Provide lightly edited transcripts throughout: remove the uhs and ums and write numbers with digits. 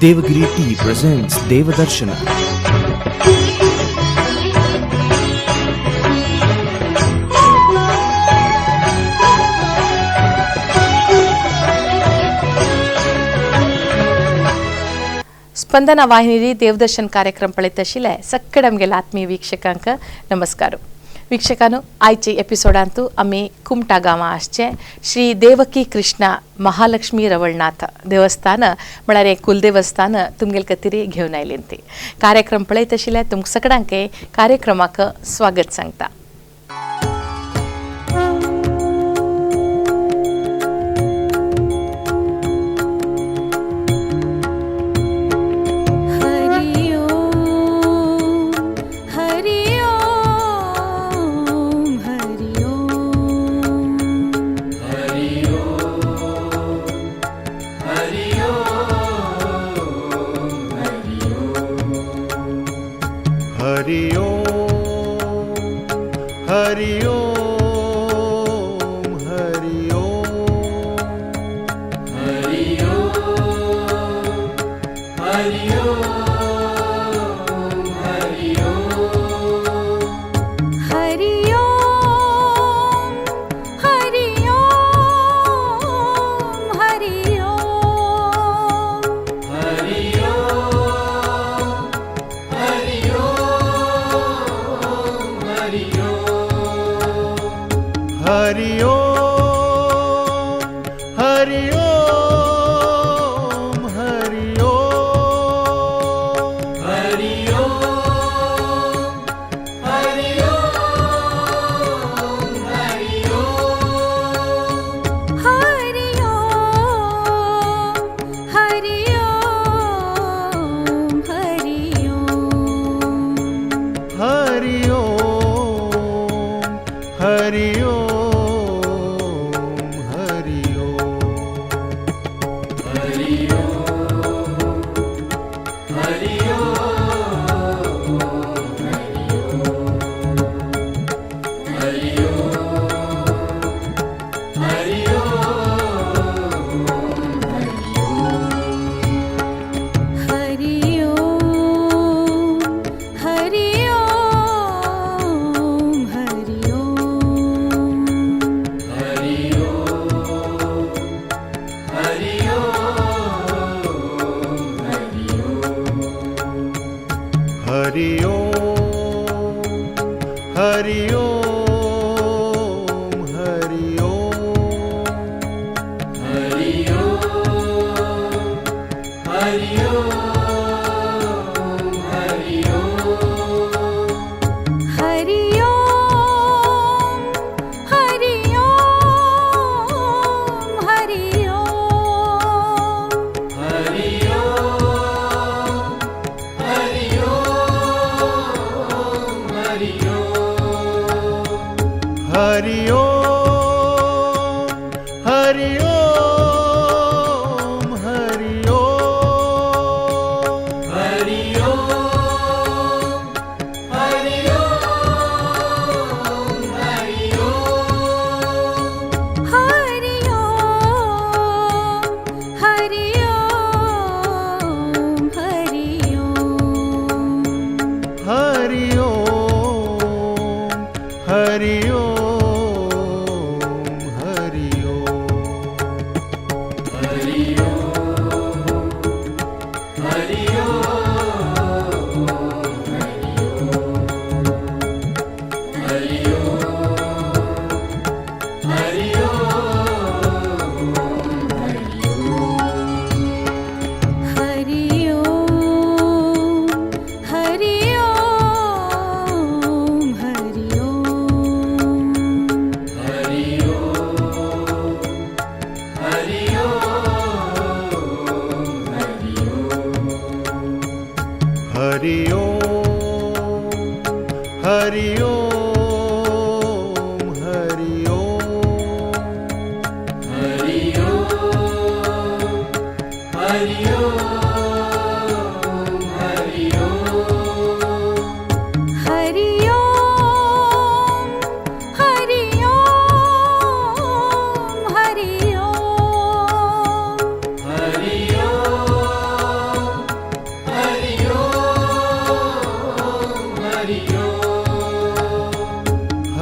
Devagiri Tea presents Devadarshana. Spandana वाहिनी देवदर्शन कार्यक्रम पळयत आशिल्ले सगळे आमगेले आत्मीय वीक्षकांक नमस्कार. वीक्षकांनो, आयचे एपिसोडांतू आमी कुमटा गांवां आसचे श्री देवकी कृष्ण महालक्ष्मी रवळनाथ देवस्थान म्हळ्यार एक कुलदेवस्थान तुमगेले खातीर घेवन आयलें. ती कार्यक्रम पळयत आशिल्ले तुमकां सगळ्यांक कार्यक्रमाक स्वागत सांगता. Hari Om, Hari Om.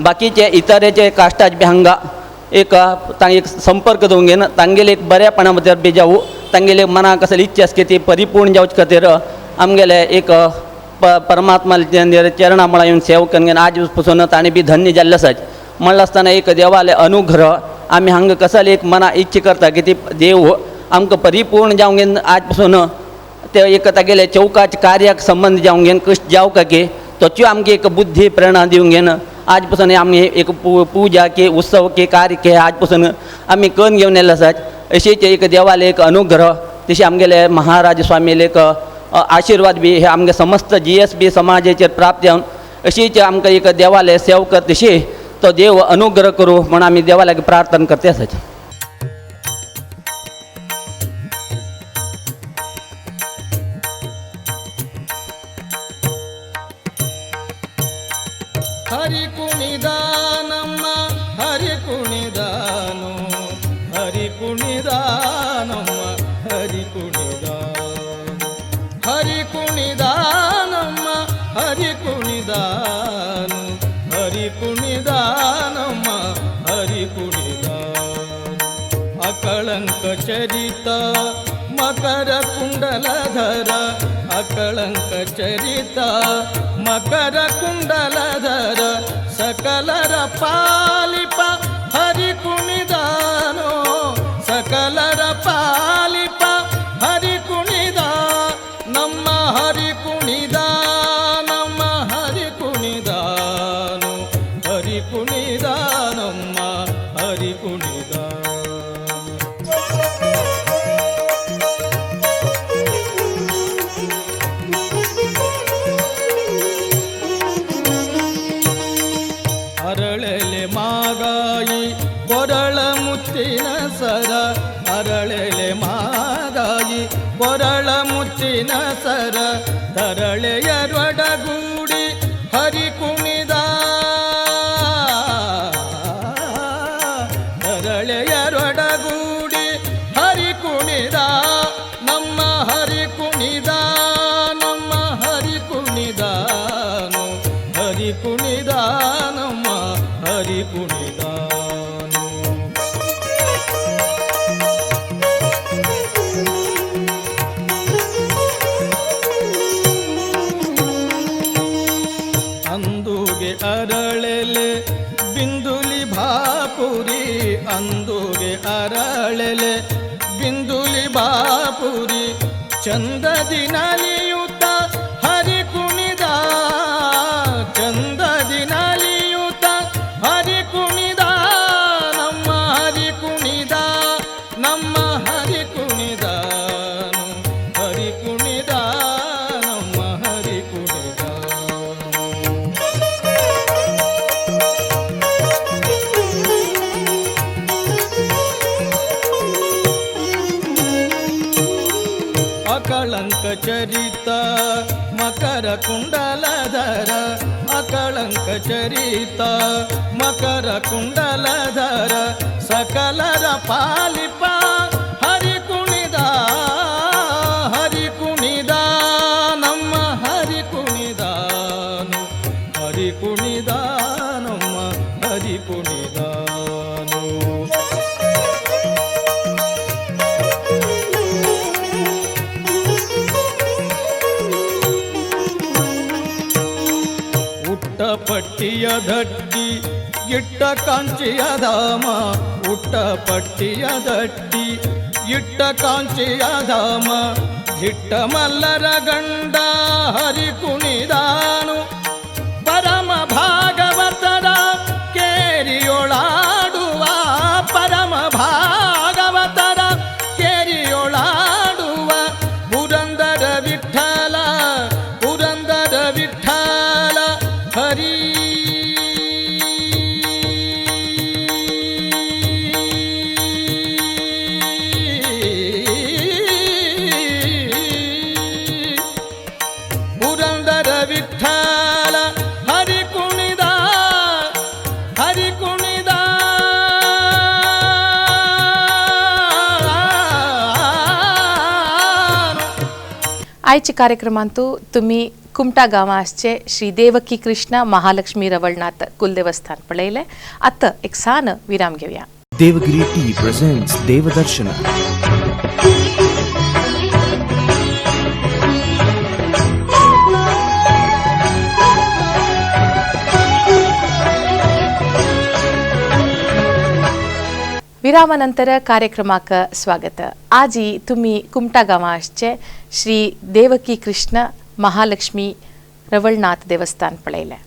बाकीचे इतरेचे काश्टाज बी हांगा एक एक संपर्क दवरून घेवन तांगेले एक बऱ्यापणा भितर बी जावूं तांगेले मनाक कसली इच्छा आसा की ती परिपूर्ण जावचे खातीर आमगेले एक परमात्मा चरणा मुळा येवन सेवा करून घेवन आज पसून ताणें बी धन्य जाल्ले आसात. म्हणलें आसतना एक देवाले अनुग्रह आमी हांगा कसले एक मना इच्छा करता की ती देव आमकां परिपूर्ण जावंक घेवन आज पसून ते एक तागेले चौकाच्या कार्याक संबंद जावंक घेवन कश्ट जावंक की तोच्यो आमकां एक बुद्धी प्रेरणा दिवंक घेवन आज पसून आमी एक पुजा की उत्सव की कार्य की आज पसून आमी करून घेवन येयल्ले आसात. अशीच एक देवाले एक अनुग्रह तशी आमगेले महाराज स्वामीले एक आशिर्वाद बी हे आमगे समस्त GSB समाजाचेर प्राप्त जावन अशीच आमकां एक देवाले सेवा कर तशी तो देव अनुग्रह करूं म्हूण आमी देवा लागीं प्रार्थना करते आसात. ಹರಿ ಕುಣಿದಾನಮ್ಮ ಹರಿ ಕುಣಿದಾನು ಹರಿ ಕುಣಿದಾನಮ್ಮ ಹರಿ ಕುಣಿದಾನು ಹರಿ ಕುಣಿದಾನಮ್ಮ ಹರಿ ಕುಣಿದಾನು ಹರಿ ಕುಣಿದಾನಮ್ಮ ಹರಿ ಕುಣಿದಾನು ಅಕಳಂಕ ಚರಿತ ಮಕರ ಕುಂಡಲಧರ ಅಕಳಂಕ ಚರಿತ ಮಕರ ಕುಂಡಲಧರ ಸಕಲರ ಪಾಲಿಪ ಹರಿ ಕುಣಿದಾನೋ ಸಕಲರ ಪಾಲಿಪ ಹರಿ ಕುಣಿದ ನಮ್ಮ ಹರಿ ಕುಣಿದ ನಮ್ಮ ಹರಿ ಕುಣಿದಾನು ಹರಿ ಕುಣಿದ ನಮ್ಮ ಹರಿ ಕುಣಿದ. ಅರಳೆಲೆ ಮಾಗಾಯಿ ಕೊರಳ ಮುತ್ತಿನ ಸರ ಅರಳೆಲೆ ಮಾಗಾಯಿ ಕೊರಳ ಮುತ್ತಿನ ಸರ ಧರಳೆಯರೊಡಗೂಡಿ ಹರಿ ಕುಣಿದ ಧರಳೆಯರೊಡಗೂಡಿ ಹರಿ ಕುಣಿದ ನಮ್ಮ ಹರಿ ಕುಣಿದ ನಮ್ಮ ಹರಿ ಕುಣಿದಾನು ಹರಿ ಕುಣಿದ ನಮ್ಮ ಹರಿ ಕುಣಿದಾನು. ಅಂದುಗೆ ಅರಳೆಲೆ ಬಿಂದುಲಿ ಭಾಪುರಿ ಅಂದುಗೆ ಅರಳೆಲೆ ಬಿಂದುಲಿ ಬಾಪುರಿ ಚಂದದಿ ನಲಿಯುತ ಹರಿ ಕುಣಿದ ಚಂದದಿ ನಲಿಯುತ ಹರಿ ಕುಣಿದ ನಮ್ಮ ಹರಿ ಕುಣಿದ ನಮ್ಮ ಹರಿ ಕುಣಿದಾನು ಹರಿ ಕುಣಿದ ನಮ್ಮ ಹರಿ ಕುಣಿದಾನು. ಅಕಳಂಕ ಚರಿತ ಮಕರ ಕುಂಡಲಧರ ಅಕಳಂಕ ಚರಿತ ಮಕರ ಕುಂಡಲಧರ ಸಕಲರ ಪಾಲಿಪ ಹರಿ ಕುಣಿದ ಹರಿ ಕುಣಿದ ನಮ್ಮ ಹರಿ ಕುಣಿದಾನು ಹರಿ ಕುಣಿದ ನಮ್ಮ ಹರಿ ಕುಣಿದಾನು. ಉಟ್ಟ ಪಟ್ಟಿಯ ದಟ್ಟಿ ಇಟ್ಟ ಕಾಂಚಿಯ ಧಾಮ ಉಟ್ಟ ಪಟ್ಟಿಯ ದಟ್ಟಿ ಇಟ್ಟ ಕಾಂಚಿಯ ಧಾಮ ದಿಟ್ಟ ಮಲ್ಲರ ಗಂಡ ಹರಿ ಕುಣಿದಾನು ಪರಮ ಭಾಗವತರ ಕೇರಿಯೊಳಾಡುವ ಪರಮ ಭಾಗವತರ ಕೇರಿಯೊಳಾಡುವ ಪುರಂದರ ವಿಠಲ ಪುರಂದರ ವಿಠಲ ಹರಿ ಪುರಂದರ ವಿಠಲ ಹರಿ ಕುಣಿದ ಹರಿ ಕುಣಿದ. आयच्या कार्यक्रमांतू तुम्ही कुमटा गांवां आसचे श्री देवकी कृष्ण महालक्ष्मी रवळनाथ कुलदेवस्थान पळयलें. आतां एक सान विराम घेवया. Devagiri Tea presents Devadarshana. विरामानंतर कार्यक्रमाक स्वागत. आजी तुम्ही कुमटा गांवां आसचे श्री देवकी कृष्ण महालक्ष्मी रवळनाथ देवस्थान पळयलें.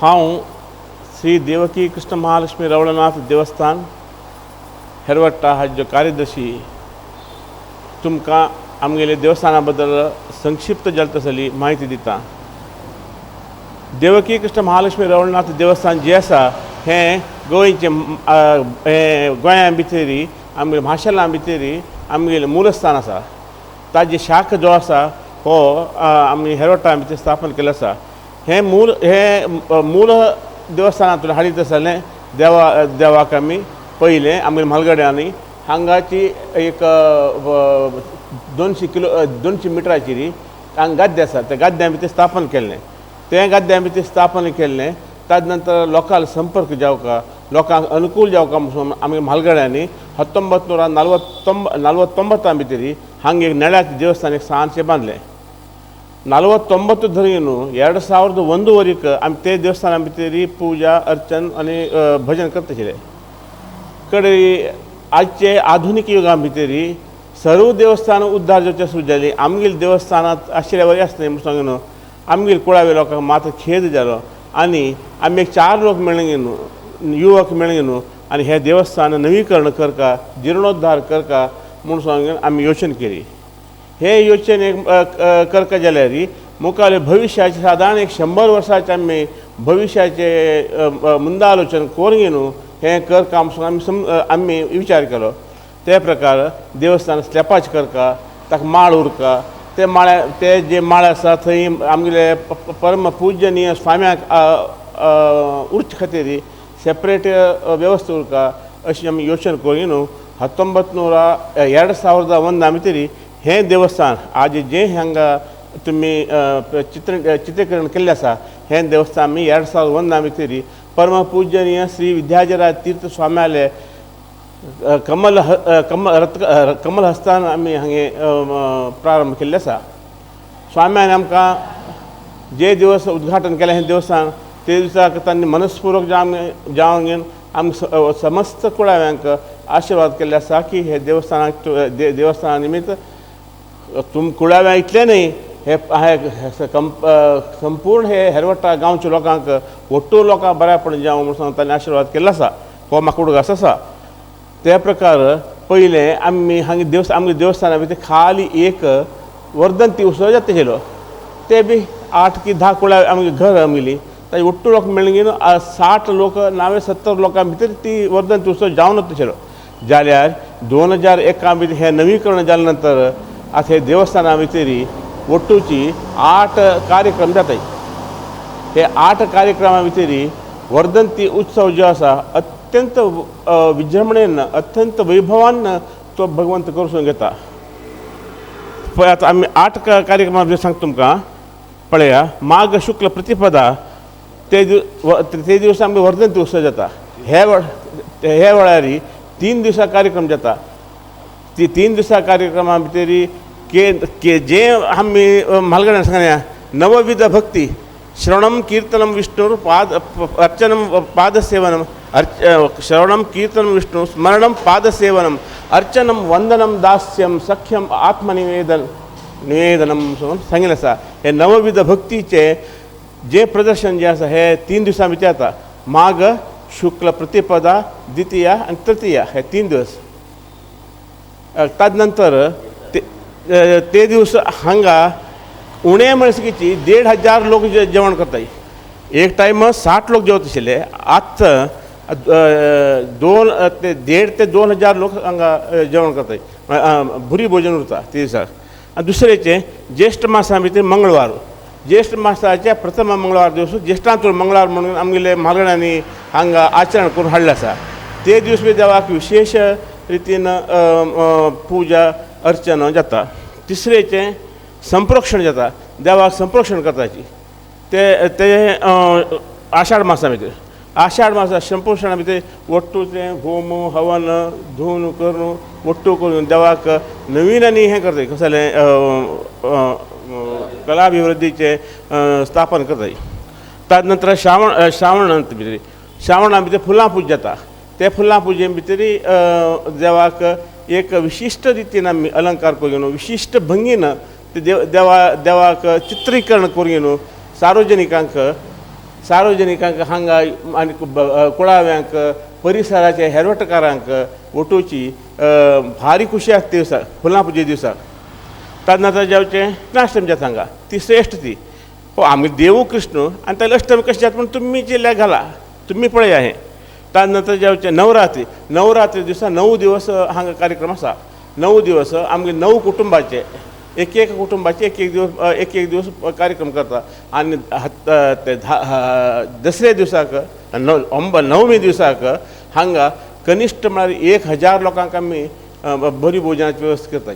हांव श्री देवकी कृष्ण महालक्ष्मी रवळनाथ देवस्थान हेरवट्टा हाजो कार्यदर्शी तुमकां आमगेले देवस्थाना बद्दल संक्षिप्त जाता तसली म्हायती दिता. देवकी कृष्ण महालक्ष्मी रवळनाथ देवस्थान जें आसा हें गोंयचें हें गोंया भितरी आमगेले माशेलां भितरी आमगेलें मूलस्थान आसा. ताजी शाख जो आसा हो आमी हेरवट्टा भितर स्थापन केल्लो आसा. हें मूल देवस्थानांतून हाडीत आसलें देवा देवाक आमी पयलें आमगेले म्हालगड्यांनी हांगाची एक 200 मिटराचेर हांगा गाद्दे आसा त्या गाद्द्या भितर स्थापन केल्लें. तें गाद्द्या भितर स्थापन केल्लें ताजे नंतर लोकांक संपर्क जावका लोकांक अनुकूल जावका म्हणून आमगे म्हालगड्यांनी 1949 भितर हांगा एक नेळ्याचें देवस्थान एक ल्हानशें बांदलें. 49 धरून 2001 वरीक आमी ते देवस्थाना भितर पुजा अर्चन आनी भजन करता आशिल्ले. कडे आजचे आधुनीक युगा भितर सर्व देवस्थान उद्धार जावचे सुरू जाली. आमगेले देवस्थानांत आशिल्ल्या वरी आसलें म्हूण सांगून न्हू आमगेले कुळावे लोकांक मात खेद जालो आनी आमी एक 4 लोक मेळून न्हू युवक मेळून न्हू आनी हें देवस्थान नवीकरण करका जिर्णोद्धार करका म्हूण सांगून आमी योजन केली. हे योजने करका जाल्यार मुखार भविश्याचे सादारण एक 100 वर्साचे आमी भविश्याचे मुंदालोचन करून न्हू हें करका म्हूण आमी विचार केलो. ते प्रकार देवस्थान स्लॅपाचें करका ताका माळ उरका ते माळ्या ते जे माळ आसा थंय आमगेले परम पूजनीय स्वाम्याक उरचे खातीर सेपरेट वेवस्था उरका अशी आमी योजन करून न्हू 2001 भितर हें देवस्थान आज जें हांगा तुमी चित्रीकरण केल्लें आसा हें देवस्थान आमी 2001 भितर परम पूजनीय श्री विद्याजराज तीर्थ स्वाम्याले कमल कमल हस्तान आमी हांगे प्रारंभ केल्लें आसा. स्वाम्यान आमकां जे दिवस उद्घाटन केलें हें देवस्थान ते दिसाक तांणी मनस्पूर्वक जावन आमकां समस्त कुळाव्यांक आशिर्वाद केल्ले आसा की हे देवस्थानाक देवस्थाना निमित्त तुम कुळाव्या इतलें न्हय हे संपूर्ण हे हेरवट्टा गांवच्या लोकांक ಒಟ್ಟು लोकांक बऱ्यापण जावं म्हूण तांणी आशिर्वाद केल्लो आसा. हो म्हाका उडगास आसा. त्या प्रकार पयलें आमी हांगा देवस्थान आमगे देवस्थाना भितर खाली एक वर्धंती उत्सव जाता आशिल्लो ते बी 8 की 10 कुळां आमगे घर आमगेली ताजे ಒಟ್ಟು लोक मेळून 60 लोक नावे 70 लोकां भितर ती वर्धंती उत्सव जावन वता जाल्यार 2001 भितर हें नवीकरण जाले नंतर आतां हे देवस्थाना भितर ಒಟ್ಟುची 8 कार्यक्रम जाताय. हे 8 कार्यक्रमा भितर वर्धंती उत्सव जो आसा अत्यंत विजृंभणेन अत्यंत वैभवान तो भगवंत करून घेता. पळय आतां आमी 8 कार्यक्रमा भितर सांगता तुमकां. पळया माघ शुक्ल प्रतिपदा ते दिवस आमगे वर्धंती उत्सव जाता. हे वेळार 3 दिवसा कार्यक्रम जाता. ती 3 दिवसा कार्यक्रमा भितर के जे आमी म्हालगड्यान सांगल्या नवविध भक्ती श्रवणम कीर्तनम विष्णु पाद अर्चनम पादसेवनम श्रवणम कीर्तनम विष्णु स्मरणम पादसेवनम अर्चनम वंदनम दास्यम सख्यम आत्मनिवेदन निवेदनम सांगिल्लें आसा. हे नवविध भक्तीचे जे प्रदर्शन जे आसा हे 3 दिवसां भितर जाता. माघ शुक्ल प्रतिपदा द्वितीया आनी तृतीया हे 3 दिवस. तदनंतर ते दिवस हांगा उणे म्हणसकीची 1500 लोक जेवण करताय. एक टायम 60 लोक जेवत आशिल्ले, आतां 2 ते 1.5 ते 2000 लोक हांगा जेवण करताय. भुरी भोजन उरता ते दिसाक. आनी दुसरेचें ज्येश्ठ मासा भितर मंगळवार, ज्येश्ठ मासाच्या प्रथम मंगळवार दिवस ज्येश्ठांतूर मंगळवार म्हणून आमगेले म्हालगड्यांनी हांगा आचरण करून हाडलें आसा. ते दिवस बी देवाक विशेश रितीन पुजा अर्चना जाता. तिसरेचें संप्रोक्षण जाता, देवाक संप्रोक्षण करताची ते ते आषाढ मासा भितर. आषाढ मासा संप्रोक्षणा भितर वट्टू तें होम हवन धून करून वट्टू करून देवाक नवीन आनी हें करताय कसलें कलाभिवृद्धीचें स्थापन करताय. ताजे नंतर श्रावण श्रावणांत भितर श्रावणा भितर फुलां पूजा जाता. ते फुलां पुजे भितर देवाक एक विशिश्ट रितीन आमी अलंकार करून विशिश्ट भंगीन ते देवा देवाक चित्रीकरण करून सार्वजनिकांक सार्वजनिकांक हांगा आनी कुळाव्यांक परिसराचे हेरवटकारांक वटोवची भारी खुशी आसता दिवसाक फुलां पुजे दिवसाक. ताजे जावचें कृष्णाष्टमी जाता हांगा ती श्रेश्ठ ती. हो आमी देवू कृष्ण आनी ताका अष्टमी कशें जाता म्हण तुमी जिल्ल्याक घाला तुमी पळया हें. ताजे नंतर जावचें नवरात्री, नवरात्री दिसा 9 दिवस हांगा कार्यक्रम आसा. 9 दिवस आमगे 9 कुटुंबाचे एक एक कुटुंबाचे एक एक दिवस एक एक दिवस कार्यक्रम करता. आनी ते दसऱ्या दिवसाक नवमी दिवसाक हांगा कनिश्ठ म्हळ्यार 1000 लोकांक आमी बरी भोजनाची वेवस्था करता.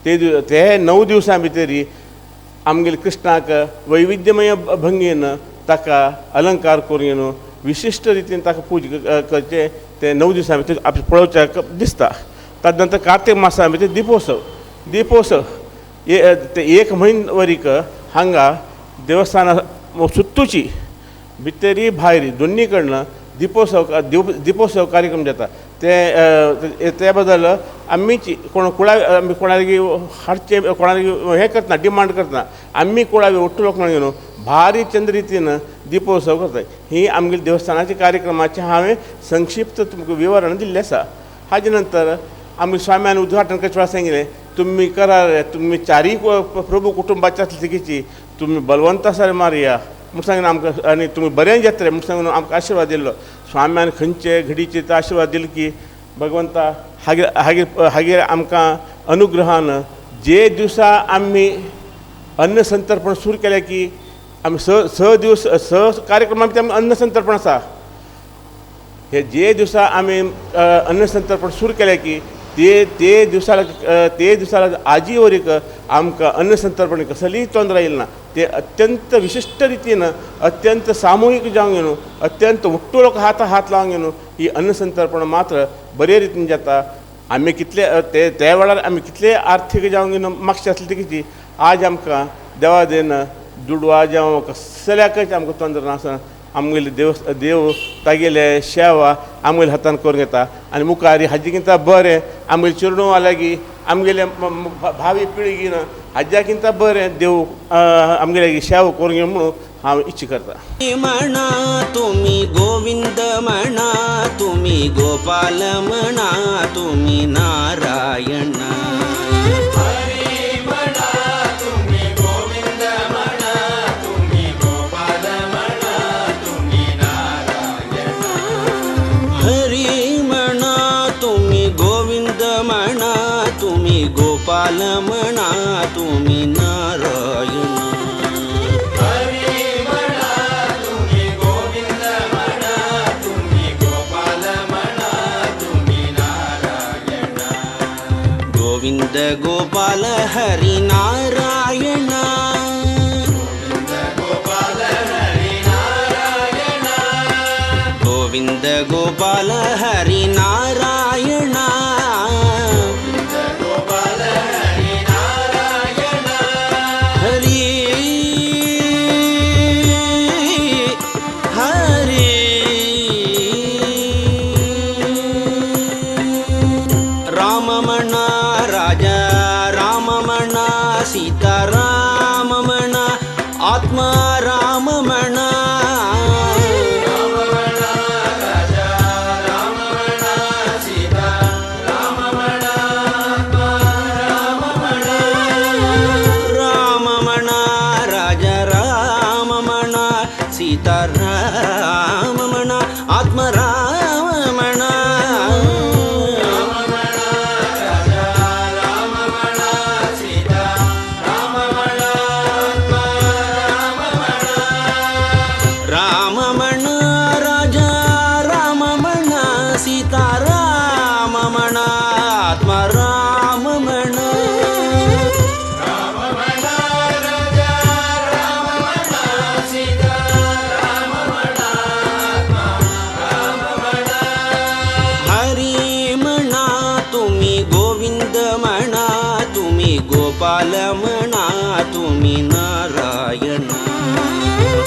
ते ते 9 दिवसां भितर आमगेले कृष्णाक वैविध्यमय भंगीन ताका अलंकार करून विशिश्ट रितीन ताका पूजा करचें ते 9 दिवसां भितर पळोवच्याक दिसता. ताजे नंतर कार्तीक मासा भितर दिपोत्सव, दिपोत्सव ते 1 म्हयनो वरीक हांगा देवस्थाना सुत्तुची भितरी भायरी दोन्ही कडन दिपोत्सव दिपोत्सव कार्यक्रम जाता. ते ते बदल आमीची कोण कुळावी आमी कोणाली हाडचे कोणाली हें करतना डिमांड करतना आमी कुळावी ಒಟ್ಟು लोक म्हणून भारी चंद रितीन दिपोत्सव करतात. ही आमगेले देवस्थानाचे कार्यक्रमाचें हांवें संक्षिप्त तुमकां विवरण दिल्लें आसा. हाजे नंतर आमी स्वाम्यान उद्घाटन करचे वेळार सांगिल्लें तुमी करा तुमी चारीय प्रभू कुटुंबाच्या आसली तुमी बलवंत आसा मारया म्हूण सांगून आमकां आनी तुमी बरें जातले म्हूण सांगून आमकां आशिर्वाद दिल्लो. स्वाम्यान खंयचे घडीचे तो आशिर्वाद दिलो की भगवंता हागेर हागेर हागेर आमकां अनुग्रहान जे दिवसा आमी अन्न संतर्पण सुरू केलें की आमी 6 दिवस 6 कार्यक्रमा भितर आमी अन्न संतर्पण आसा. हे जे दिवसा आमी अन्न संतर्पण सुरू केलें की ते ते दिवसाला ते दिवसाला आजी वरीक आमकां अन्न संतर्पण कसलीय तोंदर येयली ना. ते अत्यंत विशिश्ट रितीन अत्यंत सामुहीक जावन घेवन अत्यंत उट्टू लोक हात हात लावन घेवन ही अन्न संतर्पण मात्र बरे रितीन जाता. आमी कितले ते त्या वेळार आमी कितले आर्थीक जावन घेवन मागचे आसले ती कितें आज आमकां देवा then दुडवा जावं कसल्याकच आमकां तोंदर नासतना आमगेले देव देव तागेले सेवा आमगेले हातान करून घेता. आनी मुखार हाजे किंता बरें आमगेले चेडूं लागीं आमगेले भावी पिळगीन हाज्या किंता बरें देव आमगेले सेवा करून घेवन म्हणून हांव इच्छा करता. म्हणा तुमी गोविंद म्हणा तुमी गोपाल म्हणा तुमी नारायण. हरी म्हणा तुमी गोविंद म्हणा गोपाल म्हणा तुम्ही नारायण. हरी म्हणा तुम्ही गोविंद म्हणा तुम्ही गोपाल म्हणा तुम्ही नारायण. गोविंद गोपाल हरी नारायण. गोविंद गोपाल हरी नारायण. गोविंद गोपाल हरी नारायण. गोविंद गोपाल हरी नारायण. हरी हरी. राम म्हणा राजा राम म्हणा सीता राम म्हणा आत्मा राम म्हणा. राम म्हणा राजा राम म्हणा सीता राम म्हणा आत्मा राम म्हणा. राम म्हणा राजा राम म्हणा सीता राम म्हणा आत्मा राम म्हणा. राम म्हणा राजा राम म्हणा सीता राम म्हणा आत्मा राम म्हणा. राम म्हणा राजा राम म्हणा सीता राम म्हणा आत्मा राम म्हणा. राम म्हणा राजा राम म्हणा सीता राम म्हणा आत्मा राम म्हणा. हरी म्हणा तुम्ही गोविंद म्हणा तुम्ही गोपाल म्हणा तुम्ही नारायण.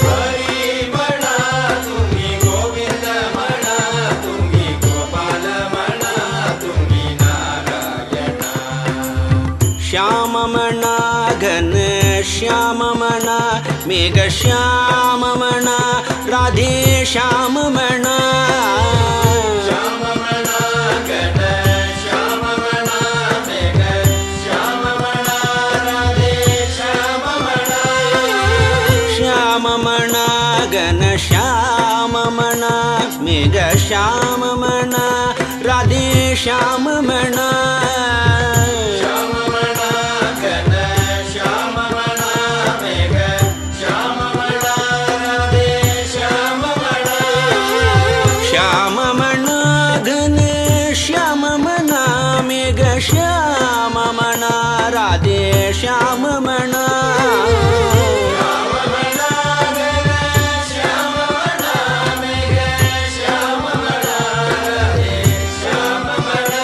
हरी म्हणा तुम्ही गोविंद म्हणा तुम्ही गोपाल म्हणा तुम्ही नारायण. श्याम म्हणा घन श्याम म्हणा मेघ श्याम म्हणा राधे श्याम म्हणा. श्याम म्हणा घन श्याम म्हणा मेघ श्याम म्हणा राधे श्याम म्हणा. श्याम म्हणा घन श्याम म्हणा मेघ श्याम म्हणा राधे श्याम म्हणा. श्याम म्हणा घन श्याम म्हणा मेघ श्याम म्हणा राधे श्याम म्हणा. श्याम म्हणा घन श्याम म्हणा मेघ श्याम म्हणा राधे श्याम म्हणा. श्याम म्हणा घन श्याम म्हणा मेघ श्याम म्हणा राधे श्याम म्हणा.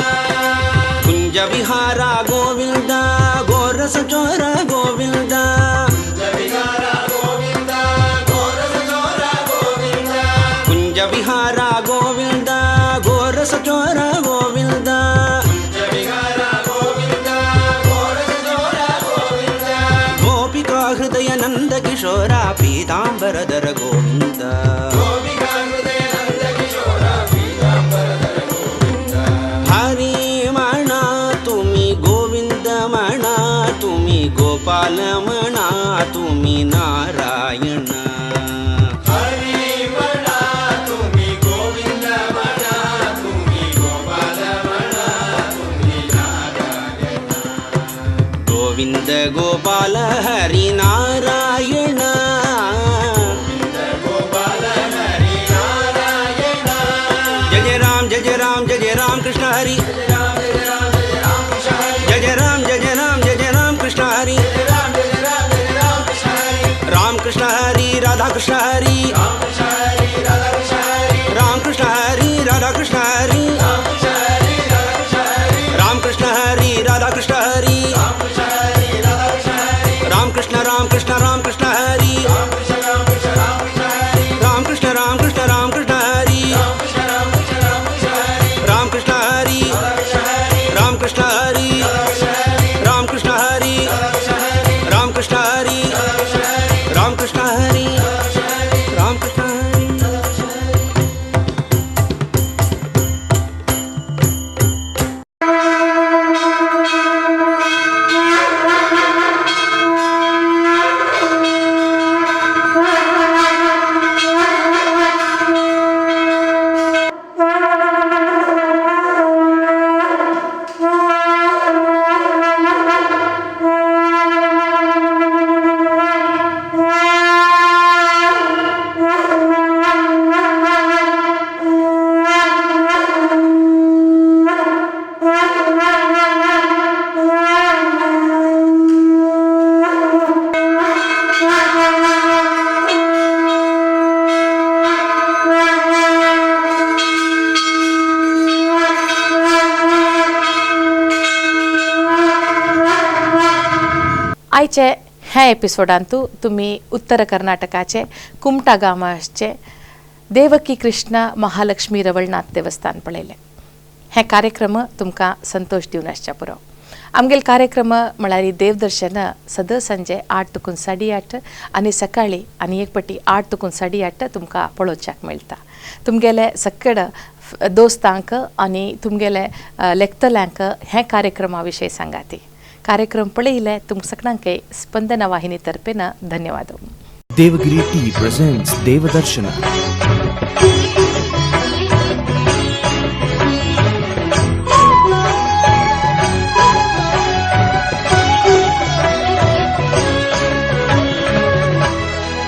कुंज विहारा गोविंद गोरस चोर गोविंद. विहारा गोविंद गोरस चोरा गोविंद. कुंज विहारा गोविंद गोरस चोर गोविंद. विहारा गोविंद गोरस चोरा गोविंद. गोपिका हृदय नंद किशोरा पीतांबरधर गोविंद. गोपिका हृदय नंद किशोरा पीतांबरधर गोविंद. हरी म्हणा तुम्ही गोविंद म्हणा तुम्ही गोपाल म्हणा तुम्ही नारायण. हरी म्हणा तुम्ही गोविंद म्हणा तुम्ही गोपाल म्हणा तुम्ही नारायण. गोविंद गोपाल हरी नारायण. गोविंद गोपाल हरी नारायण. जय जय राम जय जय राम जय जय राम कृष्ण हरी. जय राम जय राम जय राम कृष्ण हरी. जय जय राम जय जय राम जय जय राम कृष्ण हरी. जय राम जय राम जय राम कृष्ण हरी. राम कृष्ण हरी राधा कृष्ण हरी. राम कृष्ण हरी राधा कृष्ण हरी. राम कृष्ण हरी राधा कृष्ण हरी. राम कृष्ण हरी राधा कृष्ण हरी. राम कृष्ण हरी राधा कृष्ण हरी. राम कृष्ण हरी राधा कृष्ण हरी. राम कृष्ण राम कृष्ण राम कृष्ण हरी. राम कृष्ण राम कृष्ण राम कृष्ण हरी. राम कृष्ण राम कृष्ण राम कृष्ण हरी. राम कृष्ण राम कृष्ण राम कृष्ण हरी. राम कृष्ण हरी राधा कृष्ण हरी. राम कृष्ण हरी राधा कृष्ण हरी. राम कृष्ण हरी राधा कृष्ण हरी. राम कृष्ण हरी राधा कृष्ण हरी. राम कृष्ण हरी राधा कृष्ण हरी. राम कृष्ण हरी. राधा कृष्ण हरी. Thank you. आयचे ह्या एपिसोडांतू तुमी उत्तर कर्नाटकाचे कुमटा गांवाचे देवकी कृष्ण महालक्ष्मी रवळनाथ देवस्थान पळयलें. हे कार्यक्रम तुमकां संतोष दिवन आसच्या पुरो. आमगेले कार्यक्रम म्हळ्यार देवदर्शन सदां सांजे 8 तुकून 8:30 आनी सकाळी आनी एक पटी 8 तुकून 8:30 तुमकां पळोवच्याक मेळटा. तुमगेले सकड दोस्तांक आनी तुमगेले लेखतल्यांक हे कार्यक्रमा विशय सांगाती. कार्यक्रम पळयले तुमकां सगळ्यांक स्पंदना वाहिनी तर्फेन धन्यवाद. Devagiri Tea presents Devadarshana.